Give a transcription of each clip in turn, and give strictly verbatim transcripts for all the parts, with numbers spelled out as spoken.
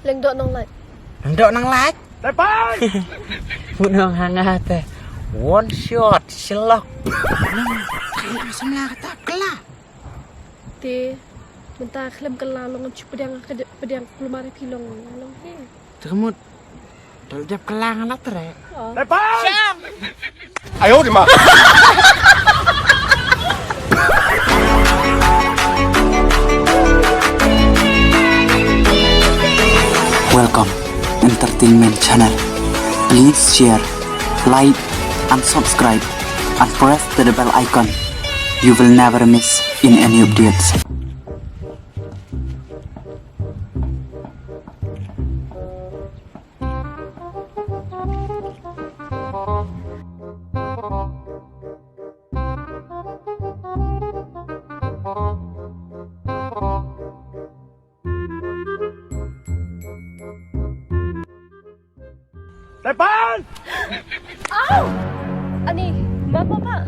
Leng doh nang lait. Leng doh nang lait. Tepan! Pun nang hanga te. One shot, shelok. Nang, samla kata kala. Te, mynta khlem kala long chu pdiang ka pdiang kulmar phi long long he. Te ka mut. Dal dep kala nga la tre. Oh. Tepan! Shang! Ayo di ma. Welcome, Entertainment Channel. Please share, like, and subscribe, and press the bell icon. You will never miss in any updates. Tepan! Au! Ani, ma papa?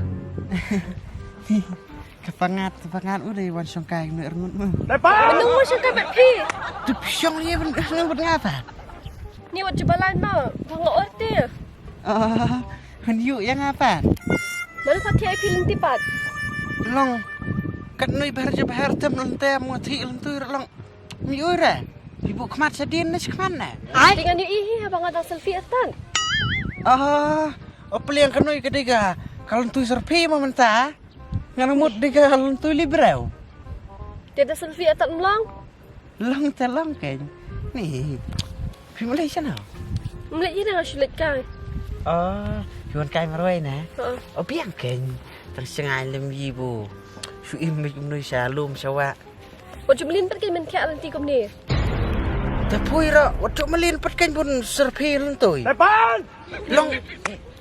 Ka pangat, ka pangat u dei wan shong kai me erngut ma. Tepan! Menung wan shong kai me phi. Tu shong ye ben erngut ngapa? Ni wat jubalan ma, bang orte. Ah, han yu yang apa? Lalu pati ai phi lynti pat. Long. Kat nui bahar je bahar tem lynti mo thi lynti long. Mi ura. Ibu khmat sadin na khmat na. Ai. Dengan yu ihi ha bang ada selfie atan. Ah, opliang kanui kedega. Kalau tu serpi ma menta. Ngan mut dega kalau tu libreu. Tiada selfie atan mlang. Long te long kein. Ni. Phi mlei shano? Mlei ira shu leit kai. Ah, phi wan kai marwei na. Heeh. O biang kein. Tang shngai lem yi bu. Shu im mik mnui sha lum sha wa. Wat ju mlien pat kein men khia lynti kumne. Te pui ro, wat ju mlien pat kein bun serpi lyntoi. Tepan! Long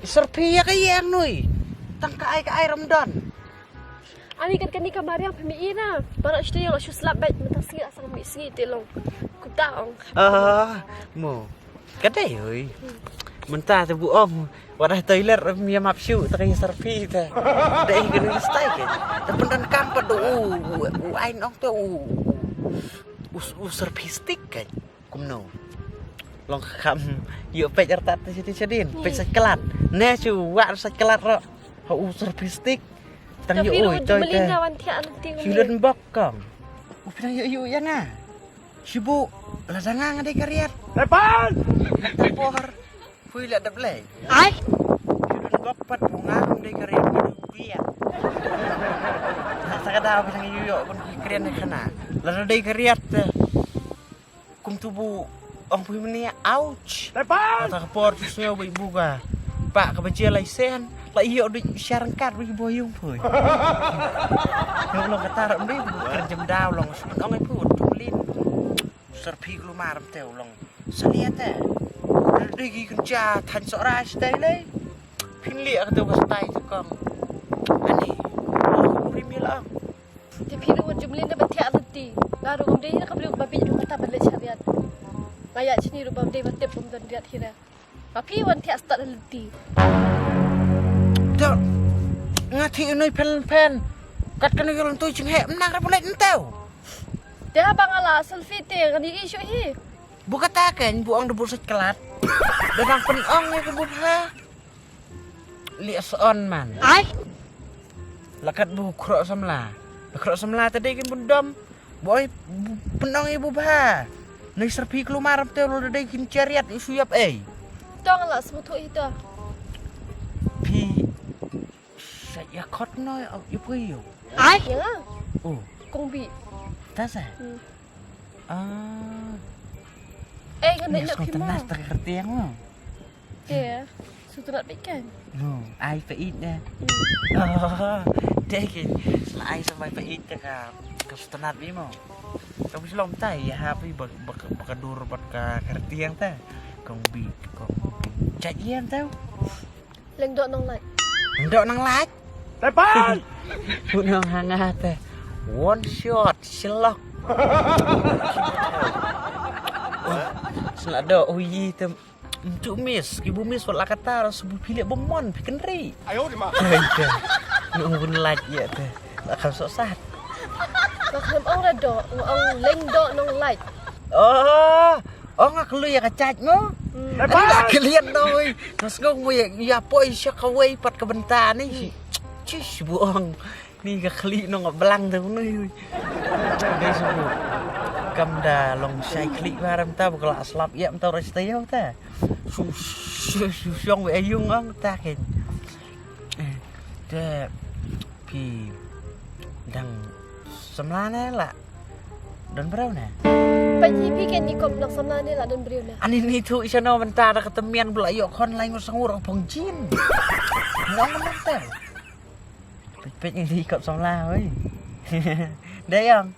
serpi ya ka yang nui. Tang ka ai ka ai ramdon. Ani kat kani ka mariang phi mi ina. Barak shu yang shu slap bait mynta sngi asang mi sngi te long. Kuta ong. Ah, mo. Ka dei oi. Mynta te bu ong. Wadah toilet mi map shu ta ka serpi te. Dei ka ni stai ke. Te pendan kam pat u u ain ong te u. U serpi stick ke. Kumno. Long kham yu peit artat te siti sadin. Peit sa kelat. Ne chu wa sa kelat ro. Ha u serpi stick. Tang yu oi toy te. Chilun bok kong. U pina yu yu ya nga. Shibu la danga nga dei kariat. Tepan. Tapor. Pui la dap lei. Ai. Chilun bok pat bunga dei kariat. Sa ka da pina yu yu kun kariat ne khana. La dei kariat te. Kum tu bu ong pui menia ouch. Tepan. Kata ka por tu sngew bai buga. Pa ka baje lai sen. La iyo du sharang kat bai bo yung pui. Yung long kata ram dei bu kerjem daw long spen ong ai pu tu lin. Sar phi klu maram te long. Salia te. Dei gi kenja than sok rai stai lei. Phin li ak te ka stai te kong. Ani. Primil ang. Te phi ruh wat ju mlien da ban thiah lynti. Nga ruh ngam dei na ka briew ba bit ruh kata ban leit shariat. Nga ïa chini ruh ba dei ba tip bym don riat hi ra. Ba phi wan thiah stad lynti. Te nga thiah noi phen phen. Kat kane ka lynti jinghe mnang ra pulai nteu. Te haba nga la selfie te ngan ïohi shuh hi. Bu kata kan bu ong da bu sait klat. Da dang pynong ïa ka bu bha. Lieh sa on man. Ai. Lakat bu khroh samla. Khroh samla ta dei kin bun dom. Boi pynong i bu bha. Nei serpi klumar te lo dei kin chariat i suyap ei. Tong la smutu ito. Phi sa ya khot no i pui yo. Ai. Ya. Oh. Kong bi. Ta sa. Hmm. Ah. Eh, kan nak nak khimah. Tenar tak kerti yang mo. Te, sutrat bit kan? No, ai pait dah. Hmm. Oh, deh ke. La ai sampai pait dah ka, ka sutrat bit mo. Tapi selom tai ya ha pi bak bak bak dur bat ka kerti yang ta. Kong bi kong bi. Cak ian tau. Leng doh nang lait. Leng doh nang lait. Tepat. Pun nang hanga te. One shot, shelok. Sela doh uyi te. Mtu miss, ki bu miss wat la kata ra subu phi leh bemon phi kenri. Ayo di ma. Nong bun lait ya te. La kham sok sat. La kham ong ra doh, ong leng doh nang lait. Oh, ong Kloi ïa ka jait mo. Hmm. Ani la kyllian doi. Nga sngew mo ïa, ïa poi sha kawei pat ka bynta ni. Chis buong. Ni ka khlieh nong blang te ni. Dei shu. Kam da long shai khlieh ba ram ta ba ka la slap ïa mynta rest ïa ta. Shu shu shu shong ba yung ang ta ken. Eh, te phi dang samla ne la don briew ne? Peit hi phi ken ni kom dang samla ne la don briew ne? Ani ni tu isha no mynta da ka temian ba la ïoh khon lai ngur sangur phong jin. Nong mynta. Peit peit ni di kop samla oi. Dei yang.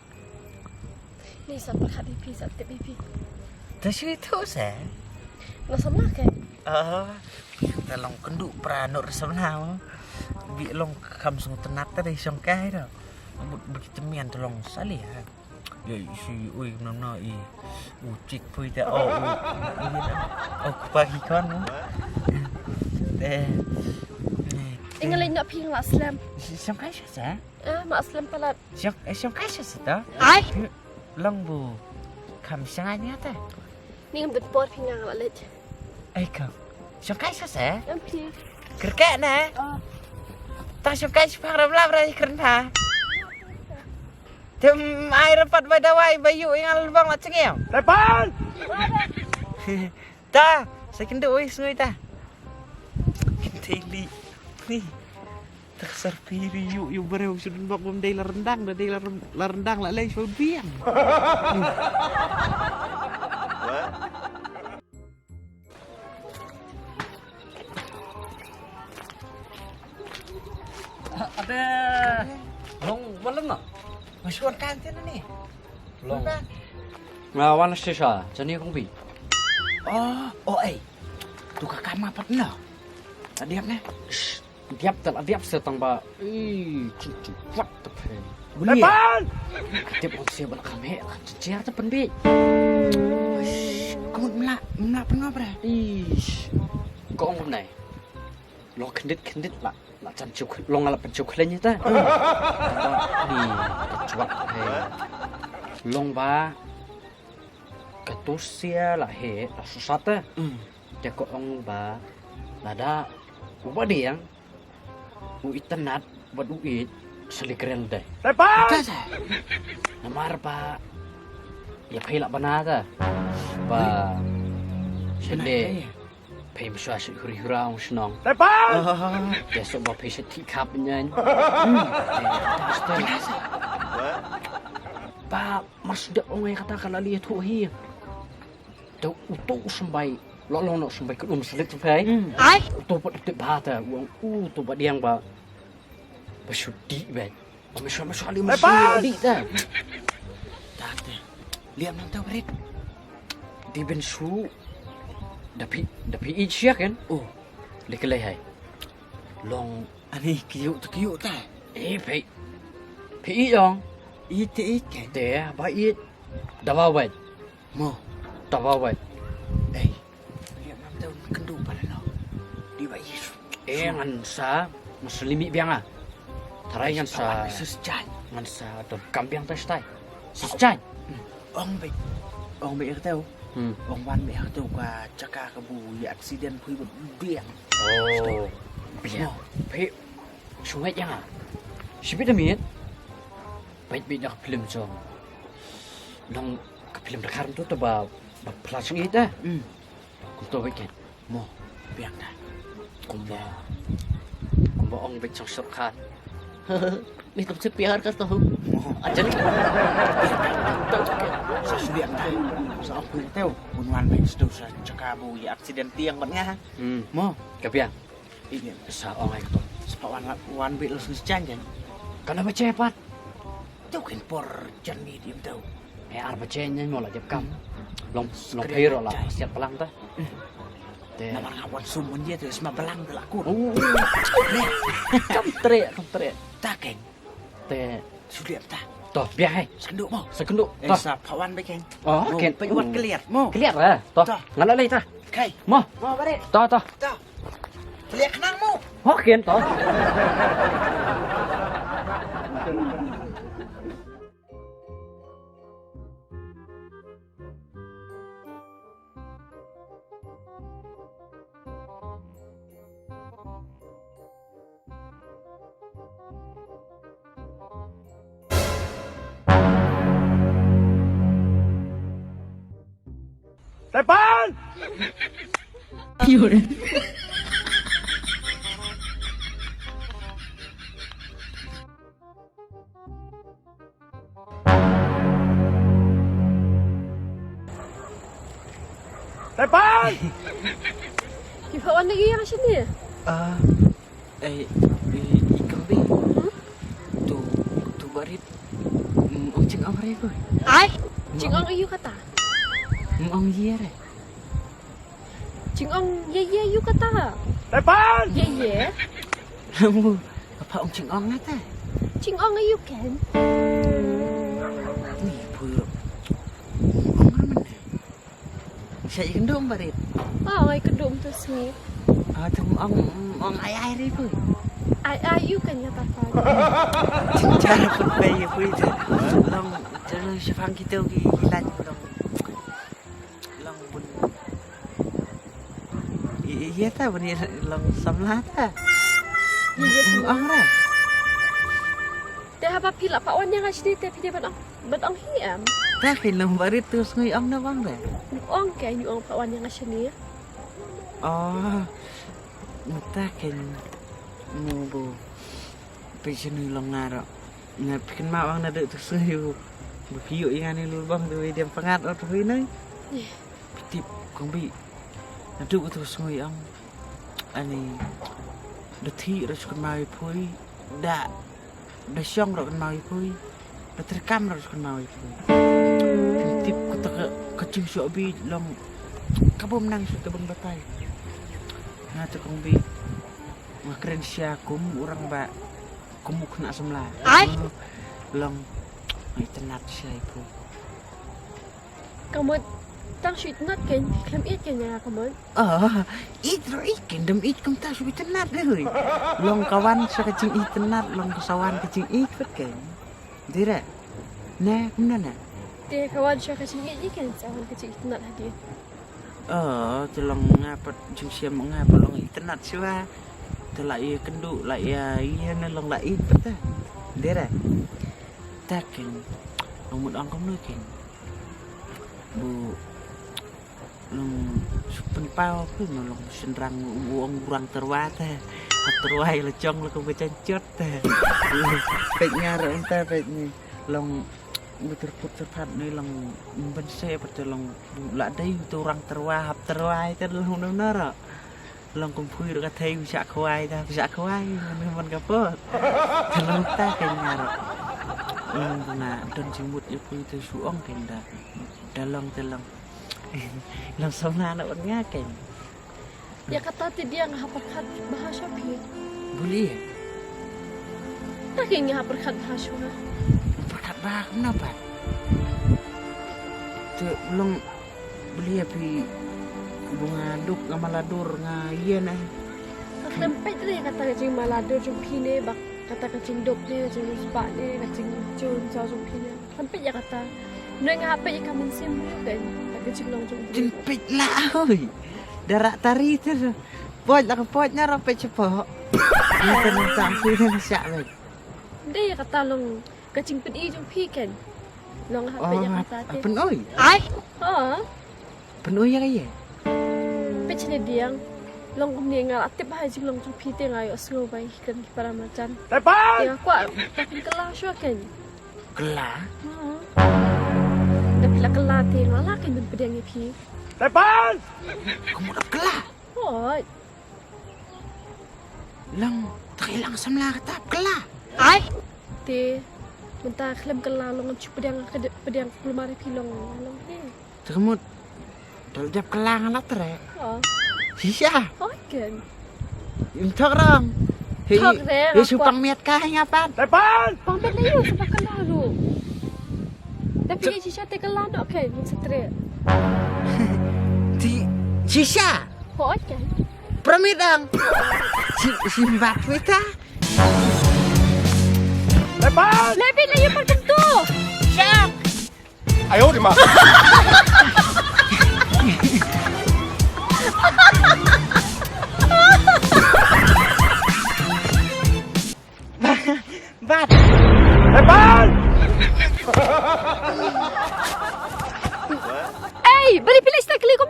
Ni sa pyrkhat ïa phi sa tip ïa phi. Te shu itu sa. Nga samla ke? Ah, te long kynduh pra nur samla mo. Bi long kham sngewtynnat te dei shong kai da. Mut bi temian te long sali ha. Ye si ui mno mno i. U chik pui te o u. O kpa ki kon mo. Eh. Ing lei na phi nga slem. Shong kai sa sa. Ah, ma slem palat. Shong, eh, shong kai sa sa ta? Ai. Long bu. Kam shong ai ni ata. Ni ngam den por phi nga la leit. Ai kam. Shong kai sa sa? Ngam phi. Kerke na. Oh. Tang shong kai sa pang ram lam rai kren ha. Tem ai rapat bai dawai bai yu ingal bang la chengem. Tepan. Ta, sa kindu oi sngui ta. Kinteli. Ni. Tak sarpi ri yu yu breu sudun bak bom dei la rendang da dei la ren-, la rendang la lei shu biang. Ada long malam na. Masuk kan tin ni. Long. Nga wan shisha jani kong bi. Oh, oh ai. Tu ka kama pat na. Tadi apa ne? Diap te la diap se tang ba. Ih, chu chu wat te phe. Buli. Ka tip ong se ba la kham he la kham jer te pynbit. Ka mut mla mla pynngop re. Ih. Ka ong kumne. Long khyndiat khyndiat la la chan chu long la pynchu khlein te. Ni ka chwat phe. Long ba ka tu sia la he la susat te. Te ka ong ba lada u ba diang u itynnat bad u ïeit sa li kren dei. Tepat! Namar ba ïa phi lah bana ta ba sende phi mswa sa huri hura ong shnong. Tepat! Te so ba phi sa thi khap nyan. Ba mas dep ong ïa kata ka la li thu hi. Te uto u symbai la long no symbai kut um selit symbai. Ai uto pat tip ba ta u ong uto ba diang ba ba shu dih ba. Ba ma shu ma shu li ma shu dih ta. Ta te liam nang ta brit. Di ben shu da phi da phi ïeit sha ken. Oh. Li ka lei hai. Long ani kiu tu kiu ta. Eh phi phi ïeit ong. Ïeit te ïeit ken. Te ba ïeit. Da ba wet. Mo. Taba wai. Ei. Liam nam tau kyndu pala no. Di ba Yesu. Eh ngan sa ngan sa limit biang ah. Tharai ngan sa ngan sa don kam biang tai stai. Stai. Ong bai. Ong bai ka tau. Hmm. Ong wan bai ka tau ka chaka ka bu ya accident phui ba biang. Oh. Biang. Phi sungai jang ah. Sibit amit. Bait bait dak film song. Nang ka film da kar tu ta ba ba plastik ita. Hmm. Kum tu bait ken. Mo biang da. Kumba kumba ong bait song song khan. Ni tum se piar ka tu. Mo. Ajan. Sa suliang da. Sa ong pun teu. Pun wan bait stu sa chaka bu ya accident tiang bat nga. Hmm. Mo. Ka biang. Ini sa ong ai to. Spa wan wan bit lo sejang kan. Kana ba cepat. Tu kan por jan ni dim tu. Eh ar ba chen ni mo la jep kam. Long long piro la siap pelang ta. Te nama nga wan sum mun dia tu sma pelang tu laku. Kam tre kam tre. Ta kan. Te suliam ta. To biar hai. Senduk mo. Senduk. Eh, to. Sa pawan beken. Oh, ken. Pe wat clear mo. Clear lah. To. Ngala lai ta. Kai. Mo. Mo bare. To to. To. Clear kenang mo. Oh, ken to. Tepan! Tepan! Ki pha wan lagi ïa nga shane? Ah, eh, i, i Kembi. Hmm? Tu, tu barit. Mm, ong jingong re ko. Ai, jingong aïu kata? Mm, ong ye re. Jingong ye ye aïu kata? Tepan! Ye ye. Lamu, apa ong jingong ata? Jingong aïu ken? Ni pur. Ong mana? Sa ikendum barit. Ah, ikendum tu sngi. Ah, tu ong, ong ai ai re pui. Ai ai aïu ken kata pa. Cara pun pai pui tu. Long, tu shafang kita ki kilan long. Long bun. I, i, iya ta bun long samla ta. Iya, iya, samla. Ong re. Te haba phi la pha wan ïa nga shane te phi dei ban ong, ban ong hi em. Ta kin long barit tu sngi ong na bang re. Ong ke ngi ong pha wan ïa nga shane. Oh. Ta kin mu bu. Phi shane long nga ro. Nga phi kin ma ong na de tu sngi bu. Bu phi ïoh ïa nga ne lubang tu dei em pangat ot hui nai. Phi tip kong bi. Naduh katu ka sngi ong. Ani da thik ruh shu kynmaw ïa phi. Da, da shong ruh kynmaw ïa phi. Da treikam ruh shu kynmaw ïa phi. Phi tip kata ka, ka jingshoh bit long. Ka bym nang shu ka bym batai. Nga te kong bit. Nga kren sha kum u rangbah. Kum u khynnah samla. Ai. Long. Nga itynnad sha ïa phi. Ka mut tang shu itynnad kein, khlem ïeit kein ïa nga ka mut. Ah, ïeit ruh ïeit kein, dam ïeit kumta shu itynnad de hoi. Long ka wan sha ka jingitynnad, long ka sa wan ka jingïeit pat kein. Dei re? Ne, kumno ne? Te ka wan sha ka jingïeit kein, sa wan ka jingitynnad hadien. Oh, te long nga pat jingshem nga pat long itynnad shuwa. Te la ïa kynduh, la ïa ïa ne long la ïeit pat te. Dei re? Ta kein. Long mut ong kumno kein. Bu long shu pynpaw kein long shynrang u ong u rang tyrwa te. Hap tyrwa ïa la jong la kum ka janjot te. Peit nga ruh mynta peit ngi long u tyrput tyrphat ngi long ban se pat te long la dei u tu rang tyrwa hap tyrwa ïa te long nang nara. Long kum phi ruh ka thei u shah khwai da, u shah khwai man man ka por. Te long ta kein nga ruh. Long ba nga don jingmut ïa phi te shu ong kein da. Da long te long. Long samla na wan nga kein. Ïa kata te diang ha pyrkhat bha sha phi. Buli. Ta kein nga ha pyrkhat bha sha nga. Pyrkhat bha kumno pat? Te long Beli api bunga duk nga mala dur nga ïa na. Ka khlem peit re kata ka jingmala dur jong phi ne bak kata ka jingduk ne ka jingriewspah ne ka jingjun sa jong phi ne. Khlem peit ïa kata. Ne nga peit ïa ka mynsiem briew kan ka jinglong jong briew. Jin peit la oi. Dara tari ter. Poj la ka poj na ra peit chepo. Ni kan tang phi ne shah bek. Dei ïa kata long ka jingpyni jong phi kan. Long ha peit ïa kata te. Pynoi. Ai. Ha. Pynoi ïa ka ïa. Peit shane diang. Long kumne nga la tip ha jinglong jong phi te nga ïohsngew ba ïa ki kren ki para marjan. Tepan. Ïa kwah ka pynkylla shuwa kan. Kylla? Da phi la kylla te nga la kan pynpdiang ïa phi. Tepan. Ka mut ap kylla. Hooid. Lang, ta ka i lang samla kata ap kylla. Ai. Te mynta khlem kylla long ngan shu pdiang ka pdiang kulmar ïa phi long long te. Te ka mut. Dal dep kylla nga la treh. Oh. Shisha. Hooid kan. Im thok rong. Thok rong. Hi su pang miat ka hi nga pat. Tepan. Pang miat na yu su pang kylla ruh. Da phi shisha te kylla noh kan ngan sa treh. Ti shisha. Hooid kan. Pramit dang. Si si bat mita. Lepas. Lepas lagi macam tu. Siap. Ayo di ma. Bat. Lepas. Ei, beri pilih stek kali ko.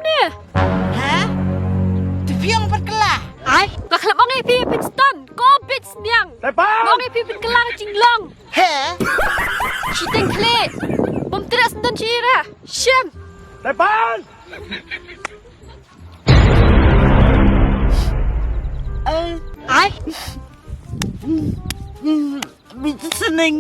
Phi phi ston ko bit sniang. Tepan. Long phi phi kelang jinglong. He? Shiteng khle. Bom teres don chira. Shem. Tepan. Ai. Bit sniang.